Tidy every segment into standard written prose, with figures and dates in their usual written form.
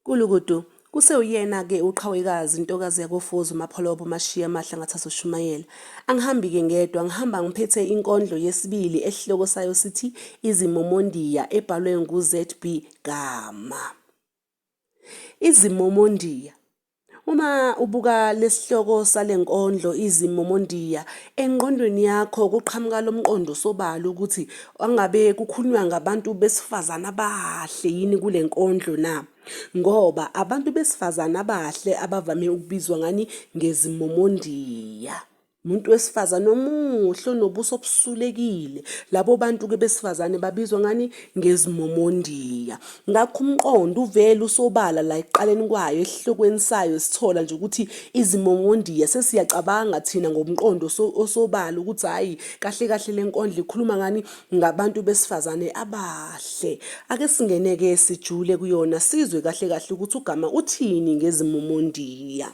Gulukudu, kusewuyena-ke uqhawekazi intokazi yakoFuze uMapholoba uMashiya amahle angathi asoshumayela. Angihambi-ke ngedwa, ngihamba ngiphethe inkondlo yesibili esihloko sayo sithi Izimomondiya ebhalwe ngu-ZB Gama. Izimomondiya Uma ubuka lesihloko sale nkondlo izimomondiya, engqondweni yakho kuqhamuka lo mqondo osobala ukuthi angabe kukhulunywa ngabantu besifazane abahle yini kule nkondlo na? Ngoba abantu besifazane abahle abavame ukubizwa ngani ngezimomondiya. Umuntu wesifazane omuhle onobuso obusulekile. Labo bantu-ke besifazane babizwa ngani? Ngezimomondiya. Ngakho umqondo uvele usobala la ekuqaleni kwayo, esihlokweni sayo sithola nje ukuthi izimomondiya sesiyacabanga thina ngomqondo osobala ukuthi hhayi kahle kahle le nkondlo ikhuluma ngani? Ngabantu besifazane abahle. Ake singene-ke sijule kuyona sizwe kahle kahle ukuthi uGama uthini ngezimomondiya.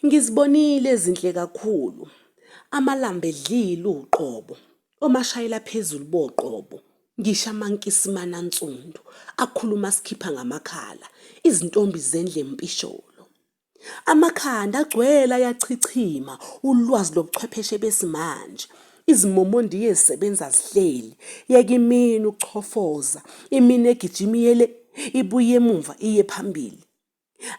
Ngizibonile ezinhle kakhulu, amalambu edlile uqobo, omashayela phezulu boqobo, ngisho amankisimane ansundu akhuluma asikhipha ngamakhala, izintombi zendle empisholo. Amakhanda agcwele ayachichima ulwazi lobuchwepheshe besimanje, izimomondiya ezisebenza zihleli, yeka imini ukuchofoza, imini egijima iye le, ibuye emumva iye phambili.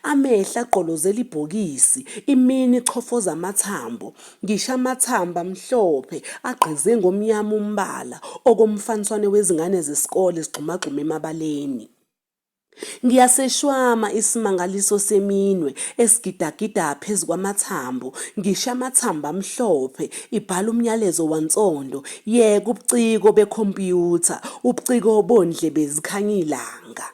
Amehlo agqolozela ibhokisi, imini ichofoza amathambo, ngisho amathambo amhlophe agqize ngomnyama umbala okomfaniswane wezingane zesikole zigxumagxuma emabaleni. Ngiyaseshwama isimangaliso seminwe esigidagida phezu kwamathambo, ngisho amathambo amhlophe, ibhala umyalezo wansondo, yeka ubuciko bekhompyutha, ubuciko bondlebe zikhanya ilanga.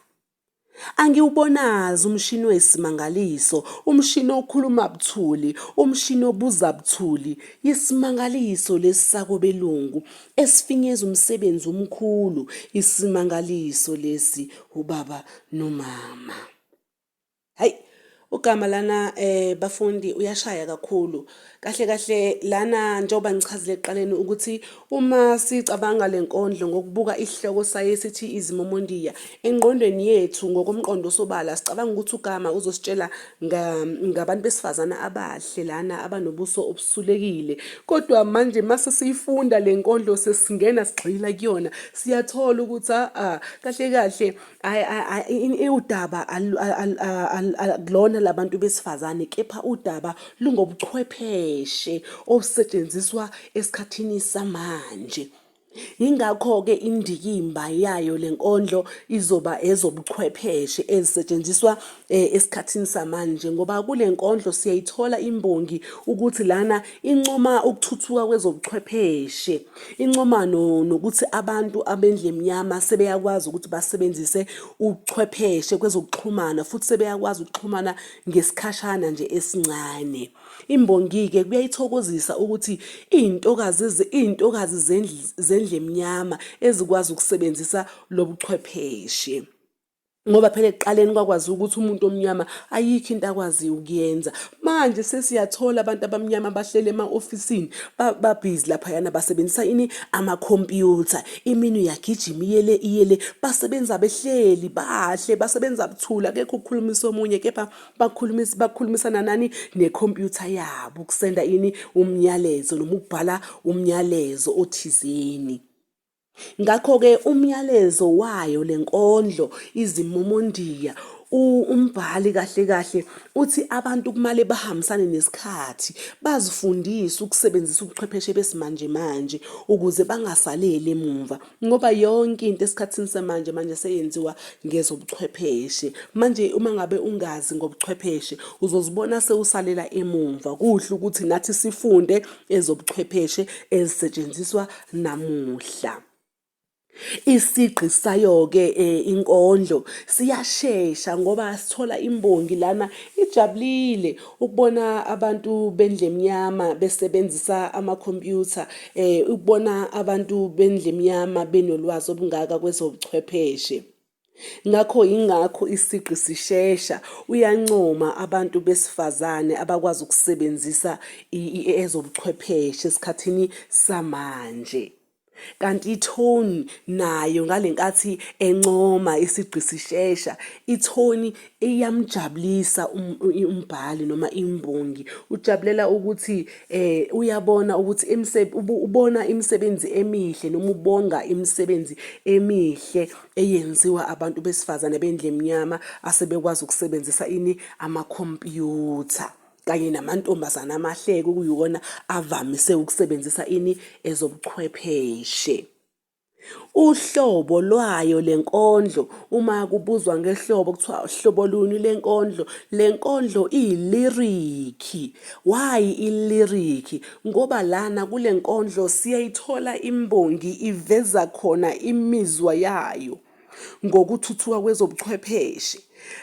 Angiwubonazi umshini oyisimangaliso, umshini okhuluma buthuli, umshini obuza buthuli. Yisimangaliso lesi sakobelungu esifinyeza umsebenzi omkhulu, isimangaliso lesi ubaba nomama. Hayi ugama lana eh bafundi uyashaya kakhulu. Kahle kahle lana njengoba ngichazile ekuqaleni ukuthi uma sicabanga le nkondlo ngokubuka isihloko sayo esithi izimomondiya engqondweni yethu ngokomqondo osobala sicabanga ukuthi ugama uzositshela ngabantu besifazane abahle lana abanobuso obusulekile kodwa manje mase siyifunda le nkondlo sesingena sigxila kuyona siyathola ukuthi a kahle kahle udaba akulona labantu besifazane kepha udaba lungobuchwepheshe obusetshenziswa esikhathini samanje. Yingakho-ke indikimba yayo le nkondlo izoba ezobuchwepheshe ezisetshenziswa eh, esikhathini samanje ngoba kule nkondlo siyayithola imbongi ukuthi lana incoma ukuthuthuka kwezobuchwepheshe. Incoma nokuthi abantu abendlu emnyama sebeyakwazi ukuthi basebenzise ubuchwepheshe kwezokuxhumana futhi sebeyakwazi ukuxhumana ngesikhashana nje esincane. Imbongi-ke kuyayithokozisa ukuthi iy'ntokazi iy'ntokazi zendlu emnyama ezikwazi ukusebenzisa lobuchwepheshe. Ngoba phela ekuqaleni kwakwazi ukuthi umuntu omnyama ayikho into akwaziyo ukuyenza. Manje sesiyathola abantu abamnyama bahleli ema-ofisini babhizi laphayana basebenzisa ini amakhompyutha. Imini uyagijima iyele iyele basebenza behleli bahle basebenza buthula akekho ukukhulumisa omunye kepha bakhulumisa bakhulumisana nani nekhompyutha yabo ukusenda ini umyalezo noma ukubhala umyalezo othizeni. Ngakho-ke umyalezo wayo le nkondlo izimomondiya umbhali kahle kahle uthi abantu kumale bahambisane nesikhathi bazifundise ukusebenzisa ubuchwepheshe besimanjemanje ukuze bangasaleli emumva ngoba yonke into esikhathini samanje manje seyenziwa ngezobuchwepheshe manje uma ngabe ungazi ngobuchwepheshe uzozibona sewusalela emumva kuhle ukuthi nathi sifunde ezobuchwepheshe ezisetshenziswa namuhla. Isigqi sayo-ke eh, inkondlo siyashesha ngoba sithola imbongi lana ijabulile ukubona abantu bendlemnyama besebenzisa amakhompyutha eh, ukubona abantu bendlemnyama benolwazi obungaka kwezobuchwepheshe. Ngakho yingakho isigqi sishesha. Uyancoma abantu besifazane abakwazi ukusebenzisa ezobuchwepheshe esikhathini samanje. Kanti ithoni nayo ngalenkathi encoma isigqi sishesha, ithoni iyamjabulisa um, umbhali noma imbongi. Ujabulela ukuthi eh uyabona ukuthi ubona imisebenzi emihle noma ubonga imisebenzi emihle eyenziwa abantu besifazane bendlu emnyama asebekwazi ukusebenzisa ini amakhompyutha kanye namantombazane amahleke okuyiwona avamise ukusebenzisa ini ezobuchwepheshe. Uhlobo lwayo le nkondlo uma kubuzwa ngehlobo kuthiwa hlobo luni lenkondlo, le nkondlo iyilirikhi. Why ilirikhi? Ngoba lana kule nkondlo siyayithola imbongi iveza khona imizwa yayo ngokuthuthuka kwezobuchwepheshe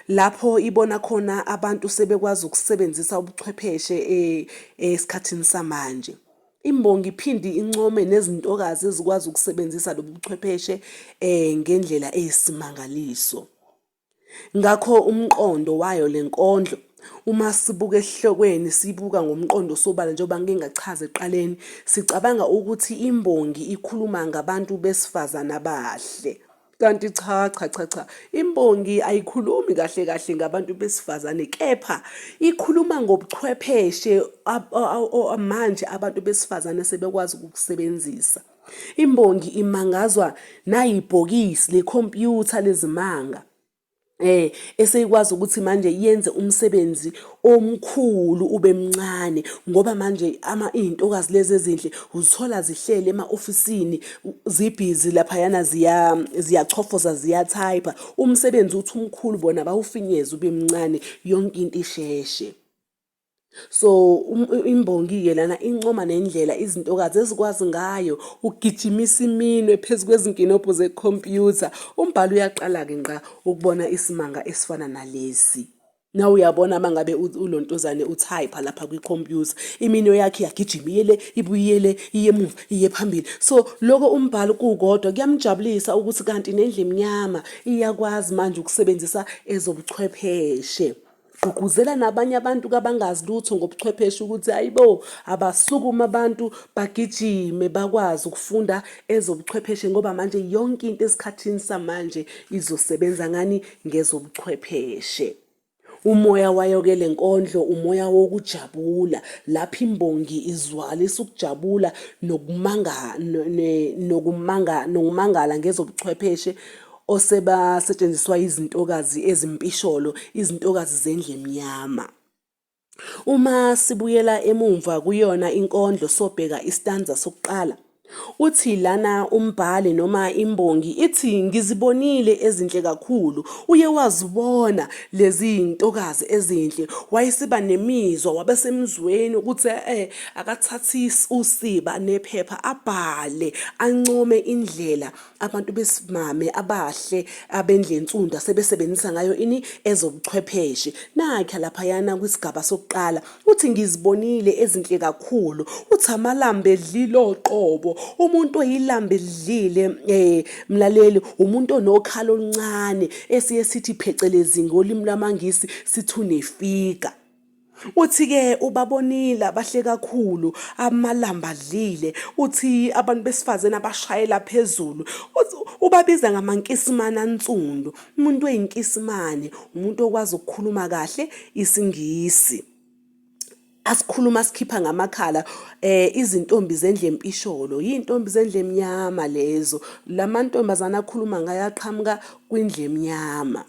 lapho ibona khona abantu sebekwazi ukusebenzisa ubuchwepheshe eh, esikhathini samanje. Imbongi iphinde income nezintokazi ezikwazi ukusebenzisa lobu buchwepheshe eh ngendlela eyisimangaliso. Ngakho umqondo wayo le nkondlo uma sibuka esihlokweni sibuka ngomqondo osobala njengoba ngike ngachaza ekuqaleni sicabanga ukuthi imbongi ikhuluma ngabantu besifazane abahle. Kanti cha cha cha cha imbongi ayikhulumi kahle kahle ngabantu besifazane kepha ikhuluma ngobuchwepheshe manje abantu besifazane sebekwazi ukukusebenzisa. Imbongi imangazwa nayibhokisi lekhompyutha lezimanga eh eseyikwazi ukuthi manje yenze umsebenzi omkhulu ube mncane ngoba manje ama izintokazi lezi ezinhle uzithola zihlele ema-ofisini zibhizi laphayana ziya ziyachofoza ziyathayipha umsebenzi uthi umkhulu bona bawufinyeze ube mncane yonke into isheshe. So um, imbongi-ke lana incoma nendlela izintokazi ezikwazi ngayo ukugijimisa iminwe phezu kwezinkinobho zekhompyutha. Umbhali uyaqala-ke ngqa ukubona isimanga esifana nalesi. Nawe uyabona uma ngabe ulontozane uthayipha lapha kwikhompyutha, iminwe yakhe iyagijima iye le, ibuye le, iye emuva, iye phambili. So lokho umbhali kukodwa kuyamjabulisa ukuthi kanti nendlu emnyama iyakwazi manje ukusebenzisa ezobuchwepheshe. Gqugquzela nabanye abantu kabangazi lutho ngobuchwepheshe ukuthi hayibo abasukume abantu bagijime bakwazi ukufunda ezobuchwepheshe ngoba manje yonke into esikhathini samanje izosebenza ngani ngezobuchwepheshe. Umoya wayo-ke le nkondlo umoya wokujabula lapho imbongi izwakalisa ukujabula nokumanga nokumanga nokumangala ngezobuchwepheshe osebasetshenziswa izintokazi ezimpisholo, izintokazi zendlu emnyama. Uma sibuyela emumva kuyona inkondlo sobheka istanza sokuqala. Uthi lana umbhali noma imbongi ithi ngizibonile ezinhle kakhulu. Uye wazibona lezi ntokazi ezinhle wayesiba nemizwa wabesemzweni ukuthi eh akathathi usiba nephepha abhale ancome indlela abantu besimame abahle abendlu ensundu asebesebenzisa ngayo ini ezobuchwepheshe nakha laphayana kwisigaba sokuqala uthi ngizibonile ezinhle kakhulu uthi amalambe edlile oqobo umuntu oyilambe edlile eh mlaleli umuntu onokhalo oluncane esiye sithi phecelezi ngolimi lwamangisi sithi unefika Uthi-ke ubabonile abahle kakhulu amalamba adlile uthi abantu besifazane abashayela phezulu uthi ubabiza ngamankisimane ansundu umuntu oyinkisimane umuntu okwazi ukukhuluma kahle isingisi asikhuluma sikhipha ngamakhala eh izintombi zendle empisholo yintombi zendle emnyama lezo lamantombazana akhuluma ngayo aqhamuka kwindle emnyama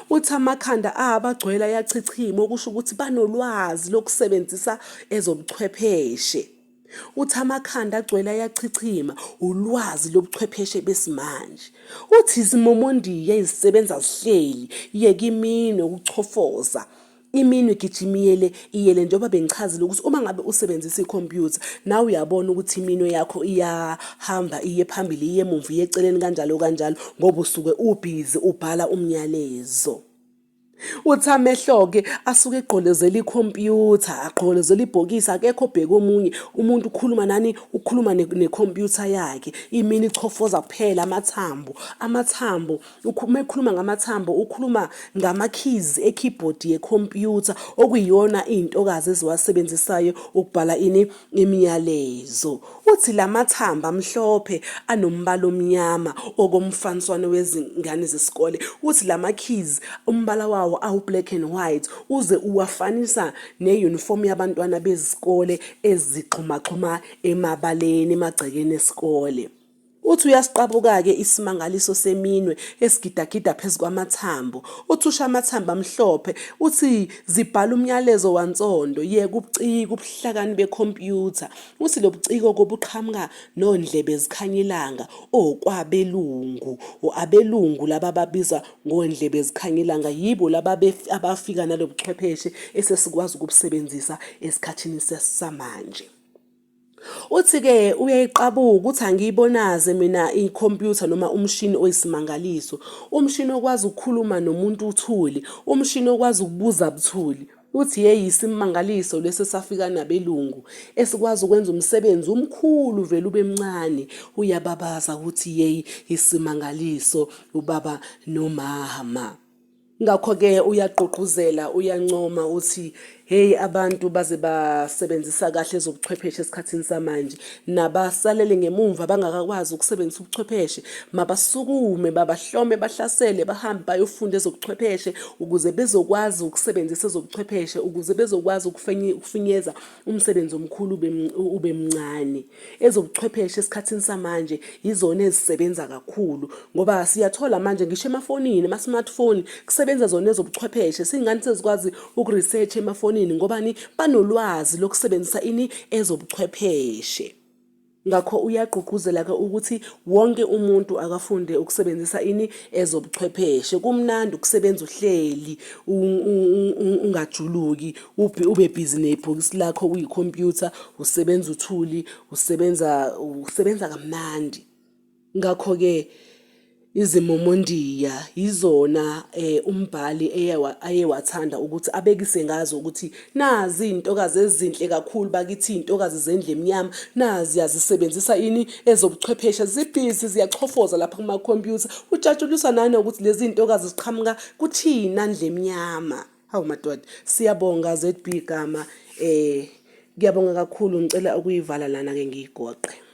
Uthi amakhanda abo agcwele ayachichima okusho ukuthi banolwazi lokusebenzisa ezobuchwepheshe. Uthi amakhanda agcwele ayachichima ulwazi lobuchwepheshe besimanje. Uthi izimomondiya ezisebenza zihleli yeka iminwe ukuchofoza iminwe igijima iyele iyele njengoba bengichazile ukuthi uma ngabe usebenzisa ikhompyutha nawe uyabona ukuthi iminwe yakho iyahamba iye phambili iye emumva iye eceleni kanjalo kanjalo ngoba usuke ubhizi ubhala umyalezo. Uthi amehlo-ke asuke egqolozela ikhompyutha, agqolozela ibhokisi, akekho obheke omunye. Umuntu ukhuluma nani? Ukhuluma nekhompyutha yakhe. Imini ichofoza kuphela amathambo, amathambo. Uma ekhuluma ngamathambo ukhuluma ngama-keys e-keyboard yekhompyutha okuyiyona iy'ntokazi eziwasebenzisayo ukubhala ini? Imiyalezo. Uthi la mathambo amhlophe anombala omnyama okomfaniswano wezingane zesikole. Uthi la ma-keys umbala wawo awu-black and white uze uwafanisa ne-uniform yabantwana bezikole ezigxumagxuma emabaleni emagcekeni esikole. Uthi uyasiqabuka-ke isimangaliso seminwe esigidagida phezu kwamathambo. Uthi usho amathambo amhlophe, uthi zibhala umyalezo wansondo, yeka ubuciko, ubuhlakani bekhompyutha. Uthi lobuciko kobuqhamuka nondlebe zikhanya ilanga, okwabelungu. Abelungu laba ababizwa ngondlebe zikhanya ilanga yibo laba abafika nalobuchwepheshe esesikwazi ukubusebenzisa esikhathini samanje. Uthi-ke uyayiqabuka ukuthi angiyibonaze mina ikhompyutha noma umshini oyisimangaliso, umshini okwazi ukukhuluma nomuntu uthuli, umshini okwazi ukubuza buthuli. Uthi yeyi isimangaliso lesi esafika nabelungu esikwazi ukwenza umsebenzi omkhulu vele ube mncane. Uyababaza ukuthi yeyi isimangaliso ubaba nomama. Ngakho-ke uyagqugquzela, uyancoma uthi hheyi abantu baze basebenzisa kahle ezobuchwepheshe esikhathini samanje. Nabasalele ngemumva abangakakwazi ukusebenzisa ubuchwepheshe mabasukume babahlome bahlasele bahambe bayofunda ezobuchwepheshe ukuze bezokwazi ukusebenzisa ezobuchwepheshe ukuze bezokwazi ukufinyeza umsebenzi omkhulu ube mncane. Ezobuchwepheshe esikhathini samanje yizona ezisebenza kakhulu ngoba siyathola manje ngisho emafonini, ama-smartphone kusebenza zona ezobuchwepheshe. Siy'ngane sezikwazi uku-research emafonini ngobani? Banolwazi lokusebenzisa ini? Ezobuchwepheshe. Ngakho uyagqugquzela-ke ukuthi wonke umuntu akafunde ukusebenzisa ini? Ezobuchwepheshe. Kumnandi ukusebenza uhleli ungajuluki ube busy nebhokisi lakho kuyikhompyutha usebenza uthuli usebenza usebenza kamnandi. Ngakho-ke izimomondiya yizona eh, umbhali ayewathanda ukuthi abekise ngazo ukuthi nazi izintokazi ezinhle kakhulu bakithi izintokazi zendlu emnyama nazi yazisebenzisa ini ezobuchwepheshe zibhizi ziyachofoza lapha kumakhompyutha ujatshuliswa nanokuthi lezi zintokazi ziqhamuka kuthina ndlu emnyama. Hawu madoda, siyabonga ZB Gama eh ngiyabonga kakhulu ngicela ukuyivala lana ke ngiyigoqe.